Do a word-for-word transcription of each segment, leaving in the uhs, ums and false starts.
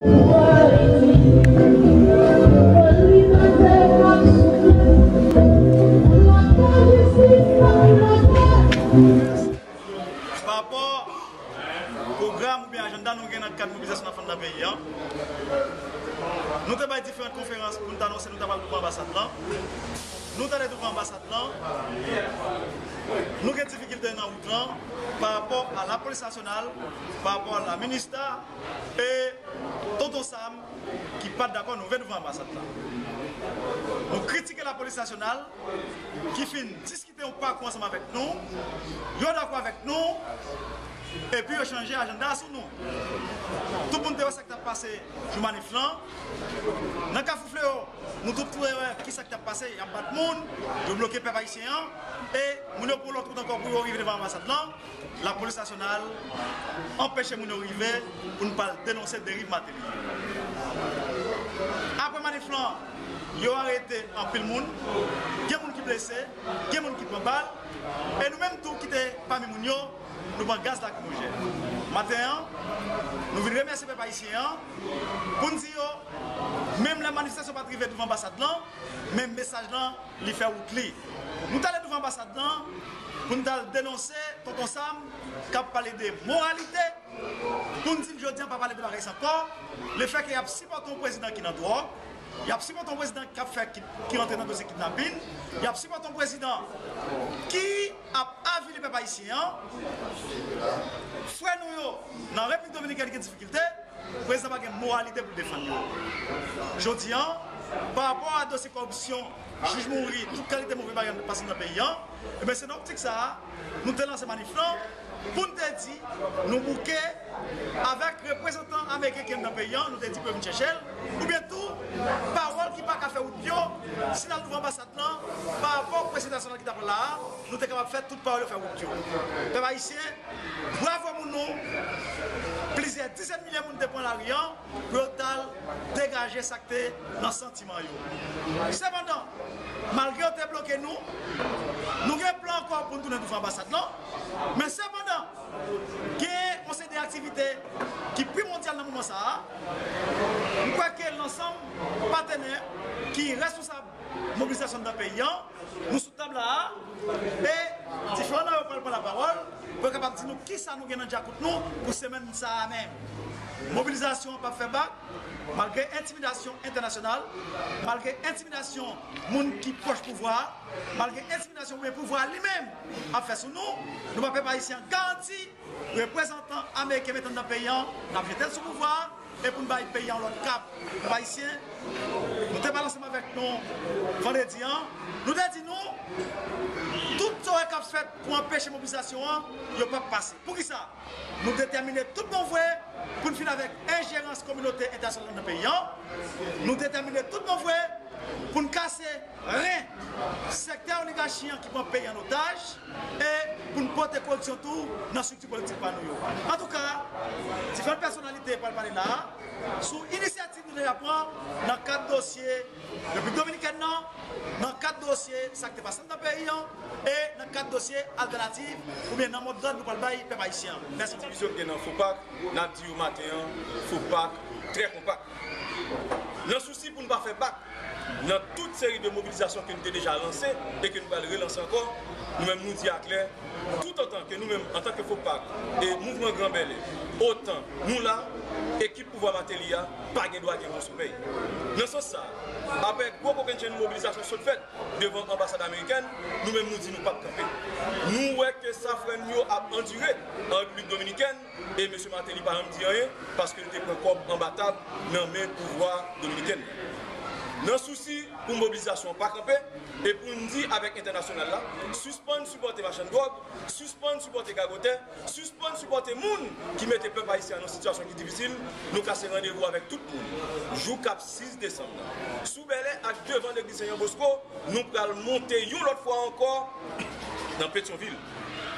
Pa rapò pwogram oubyen ajanda nou gen nan kad mobilizasyon n ap fè nan peyi a, nou te bay diferan konferans pou n t anonse nou ta pral douvan anbasad lan. Nou t ale douvan anbasad lan. Nou gen difikilte nan wout lan pa rapò a lapolis nasyonal, pa rapò a la minista e Tonton Sam ki pa t dakò nou rive douvan anbasad la. Nou kritike lapolis nasyonal ki fin diskite yon pakou ansanm avèk nou. Yo dakò avèk nou. Epi yo chanje ajanda sou nou. Tout moun te wè sa k t ap pase jou manif lan. Nan Kafou Fleyo, nou tout te wè ki sa k t ap pase. Y ap bat moun, yo bloke pèp ayisyen an. E moun yo pran lòt wout ankò pou yo rive devan anbasad lan. Lapolis nasyonal anpeche moun yo rive pou n pral denonse deriv Martelly. Apre manif lan, yo arete anpil moun. Gen moun ki blese, gen moun ki pran bal. E nou menm tou ki te pami moun yo, nou pran gaz lakrimojèn. Maten an, nou vin remèsye pèp ayisyen an pou n di yo, menm lè manifestasyon pa t rive douvan anbasad lan, men mesaj lan, li fè wout li. Nou t ale douvan anbasad lan pou n t al denonse Tonton Sam k ap pale de moralite, pou n di l jodi an pa pale de bagay sa ankò, lefètke y ap sipòte yon prezidan ki nan dwòg, y ap sipòte yon prezidan k ap fè ki, ki rantre nan dosye kidnapin, y ap sipòte yon prezidan ki ap avili pèp ayisyen an. Frè nou yo nan Repiblik Dominikèn gen difikilte, prezidan pa gen moralite pou l defann yo. Jodi an, pa rapò a dosye kòripsyon, jij mouri, tout kalite move bagay k ap pase nan peyi an, ebyen, se nan optik sa a, nou te lanse manif lan, pou n te di, nou bouke avèk reprezantan ameriken ki nan peyi an, nou te di pou yo vin chèche l, oubyen tou, pawòl ki pa ka fè wout yo, si n al douvan anbasad lan, pa rapò a prezidan nasyonal ki t ap la a, nou te kapab fè tout pawòl yo fè wout yo. Pèp ayisyen, bravo moun nou, plizyè dizèn milye moun te pran lari an, pou yo t al degaje sa k te nan santiman yo. Sepandan, malgre yo te bloke nou, nou gen plan ankò pou n tounen douvan anbasad lan, men sepandan, gen yon seri de aktivite ki primondyal nan moman sa a. M kwè ke lansanm patnè ki responsab mobilizasyon nan peyi an, nou sou tab la a, e diferan nan yo pral pran lapawòl, pou yo kapab di nou kisa nou gen nan djakout nou pou semèn sa a menm. Mobilizasyon an p ap fè bak, malgre entimidasyon entènasyonal, malgre entimidasyon moun ki pwòch pouvwa a, malgre entimidasyon oubyen pouvwa a li menm ap fè sou nou, nou ba pèp ayisyen an garanti, reprezantan ameriken mete anndan peyi an, n ap jete l sou pouvwa a, e pou n bay peyi a yon lòt kap. Pèp ayisyen, nou te pale ansanm avèk nou vandredi an, nou te di nou, tout sa k ap fèt pou anpeche mobilizasyon an, yo p ap pase. Poukisa? Nou detèmine tout bon vre pou n fini avèk enjerans kominote entènasyonal nan peyi an. Nou detèmine tout bon vre pou n kase ren sektè oligachi an ki pran peyi an otaj e pou n pote koripsyon tou nan estrikti politik pa nou yo. Antouka, diferan pèsonalite pral pale la a sou inisyativ nou deja pran nan kad dosye Repiblik Dominikèn nan, nan kad dosye sa k te pase anndan peyi an e nan kad dosye altènativ oubyen nan modlòd nou pral bay pèp ayisyen an. Mèsi. Divizyon k gen nan FOPAK, n ap di yo maten an, FOPAK trè konpak. Nan sousi pou n pa fè bak nan tout seri de mobilizasyon ke n te deja lanse e ke n pral relanse ankò, nou menm nou di aklè, toutotan ke nou menm, antanke FOPAK e Mouvman Gran Bèlè, otan nou la, ekip pouvwa Martelly a pa gen dwa gen bon somèy. Nan sans sa a, apre gwo kokennchenn mobilizasyon sot fèt devan anbasad amerikèn, nou menm nou di nou p ap kanpe. Nou wè ke sa frè n yo ap andire an Repiblik Dominikèn, e mesye Martelly pa janm di anyen, paske l te pran kòb anba tab nan men pouvwa dominiken nan. Nan sousi pou mobilizasyon an pa kanpe, e pou n di avèk entènasyonal la, sispann sipòte machann dwòg, sispann sipòte gagotè, sispann sipòte moun ki mete pèp ayisyen an nan sitiyasyon ki difisil, nou kase randevou avèk tout moun jou k ap sis desanm nan. Sou Bèlè ak devan legliz Sen Jan Bosko, nou pral monte yon lòt fwa ankò nan Petyonvil.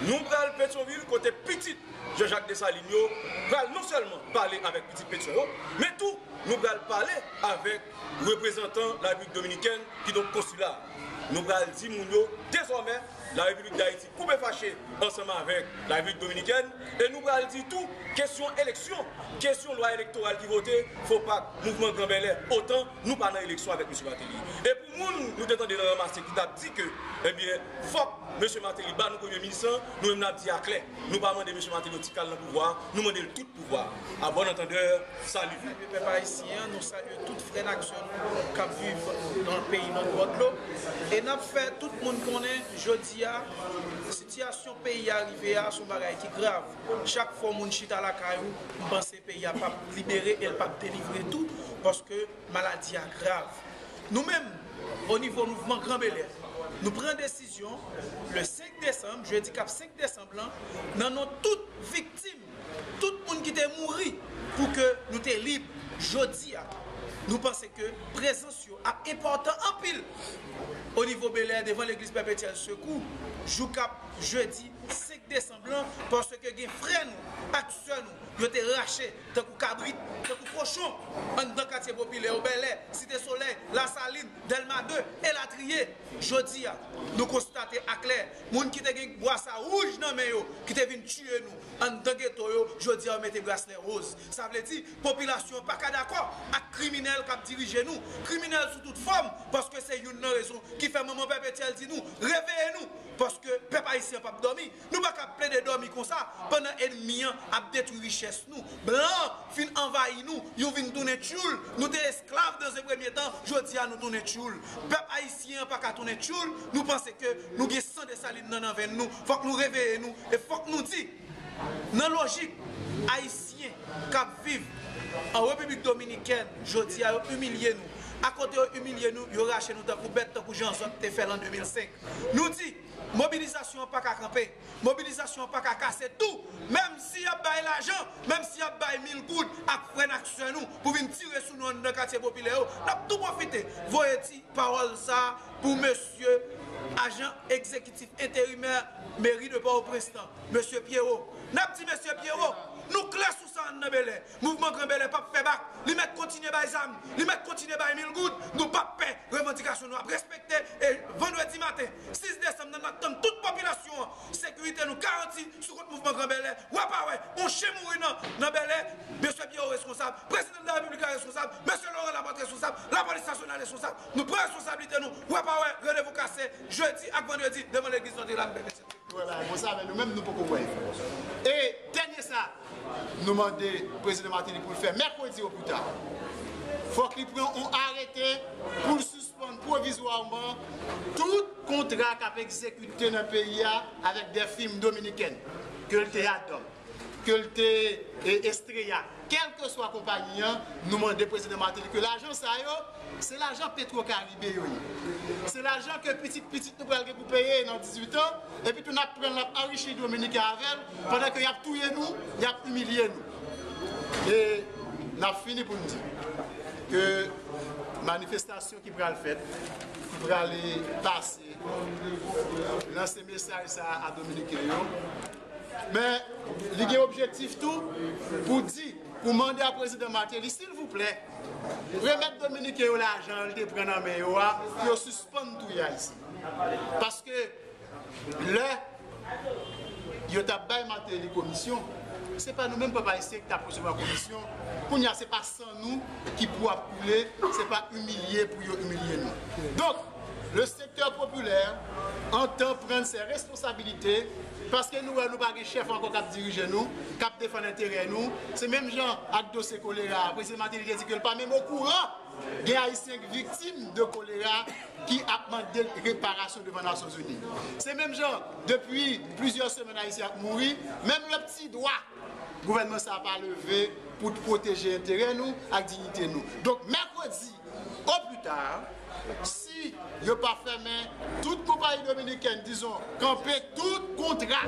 Nou pral Petyonvil kote pitit Jean-Jacques Dessalines yo pral non sèlman pale avèk pitit Petyon yo, men tou nou pral pale avèk reprezantan Larepiblik Dominikèn, kidonk konsila a. Nou pral di moun yo dezòmè Larepiblik Dayiti koupe fache ansanm avèk Larepiblik Dominikèn, e nou pral di tou, kesyon eleksyon, kesyon lwa elektoral ki vote, FOPAK, Mouvman Gran Bèlè, OTAN, nou pa nan eleksyon avèk mesye Martelly. E pou moun nou te tande nan Ranmase ki t ap di ke, ebyen, fòk mesye Martelly ba nou premye minis lan, nou menm n ap di aklè, nou pa mande mesye Martelly yon ti kal nan pouvwa, nou mande l tout pouvwa. A bon antandè, sali. Pèp ayisyen an, nou salye tout frè n ak sè nou k ap viv nan peyi lòt bò dlo. E n ap fè tout moun konnen jodi a, sitiyasyon peyi a rive a, se yon bagay ki grav. Chak fwa yon moun chita lakay ou, m panse peyi a p ap libere e l p ap delivre tou, paske maladi a grav. Nou menm, o nivo mouvman Gran Bèlè, nou pran desizyon, le senk desanm, jedi k ap senk desanm lan, nan non tout viktim, tout moun ki te mouri pou ke nou te lib jodi a, nou panse ke prezans yo ap enpòtan anpil o nivo Bèlè devan legliz Pèpetyèl Sekou, jou k ap jedi senk desanm lan, paske gen frè nou ak sè nou yo te rache tankou kabrit, tankou kochon, anndan katye popilè yo, Bèlè, Site Solèy, Lasalin, Dèlma de, elatriye. Jodi a, nou konstate aklè, moun ki te gen bwasa wouj nan men yo, ki te vin tiye nou anndan geto yo, jodi a yo mete braslè woz. Sa vle di, popilasyon an pa ka dakò ak kriminèl k ap dirije nou. Kriminèl sou tout fòm, paske se youn nan rezon ki fè manman Pèpetyèl di nou, reveye nou, paske pèp ayisyen an p ap dòmi. Nou pa ka plede dòmi konsa, pandan ènmi an ap detwi richès nou. Blan an fin anvayi nou, yo vin tounen tchoul, nou te esklav nan se premye tan, jodi a nou tounen tchoul. Pèp ayisyen an pa ka tounen tchoul, nou panse ke nou gen san Desalin nan, nan venn nou, fòk nou reveye nou, e fòk nou di, nan lojik ayisyen k ap viv an Repiblik Dominikèn, jodi a yo imilye nou. Akote yo imilye nou, yo rache nou tankou bèt, tankou jan zòt te fè l an de mil senk. Nou di, mobilizasyon an pa ka kanpe, mobilizasyon an pa ka kase tou, menm si y ap bay lajan, menm si y ap bay mil goud ak frè n ak sè nou pou vin tire sou nou anndan katye popilè yo, n ap tou pwofite voye ti pawòl sa a pou mesye ajan egzekitif enterimè meri de Pòtoprens lan, mesye Pierrot. N ap di mesye Pierrot, nou klè sou sa anndan Bèlè. Mouvman Gran Bèlè p ap fè bak. Li mèt kontinye bay zam. Li mèt kontinye bay mil goud. Nou p ap pè. Revandikasyon nou ap respekte. E vandredi maten, sis desanm nan, n ap tann tout popilasyon an. Sekirite nou garanti sou kont Mouvman Gran Bèlè. Wè pa wè, yon chen mouri nan, nan Bèlè. Mesye Pierrot reskonsab. Prezidan de la Repiblik la reskonsab. Mesye Laurent Laporte reskonsab. Lapolis nasyonal reskonsab. Nou pran responsablite nou. Wè pa wè, randevou kase jedi ak vandredi devan legliz Notre Dame Bèlè. Wè bagay konsa, men nou menm nou poko kwè. E dènye sa, nou mande Prezidan Martelly pou l fè mèkredi o pli ta. Fòk li pran yon arete pou l sispann pwovizwaman tout kontra k ap egzekite nan peyi a avèk de fim dominikèn, ke l te Adam, ke l te, e, Estrella. Kèlkeswa konpayi an, nou mande Prezidan Martelly ke lajan sa yo, se lajan Petro Caribe yo ye. Se lajan ke pitit pitit nou pral gen pou peye nan dizuit an, epi tou n ap pran l, n ap anrichi Dominiken avè l, pandan ke y ap touye nou, y ap imilye nou. E n ap fini pou n di ke manifestasyon ki pral fèt, ki prale pase, lanse mesaj sa a Dominiken yo, men li gen objektif tou pou di, pou mande a Prezidan Martelly, silvouplè, remèt Dominiken yo lajan l te pran nan men yo a, pou yo sispann touye Ayisyen. Paske lè yo t ap bay Martelly komisyon, se pa nou menm pèp ayisyen ki t ap resevwa komisyon. Kounye a, se pa san nou ki pou ap koule, se pa imilye pou yo imilye nou. Donk, le sektè popilè antan pran se responsabilite, paske nou wè nou pa gen chèf ankò k ap dirije nou, k ap defann enterè nou. Se menm jan ak dosye kolera a, Prezidan Martelly te di ke l pa menm okouran gen Ayisyen k viktim de kolera ki ap mande reparasyon devan Nasyonzini. Se menm jan, depi plizyè semèn Ayisyen ap mouri, menm le pti dwa gouvènman sa a pa leve pou pwoteje enterè nou ak diyite nou. Donk, mèkredi, o pli ta, si yo pa fèmen tout konpayi dominikèn, dizon, kanpe tout kontra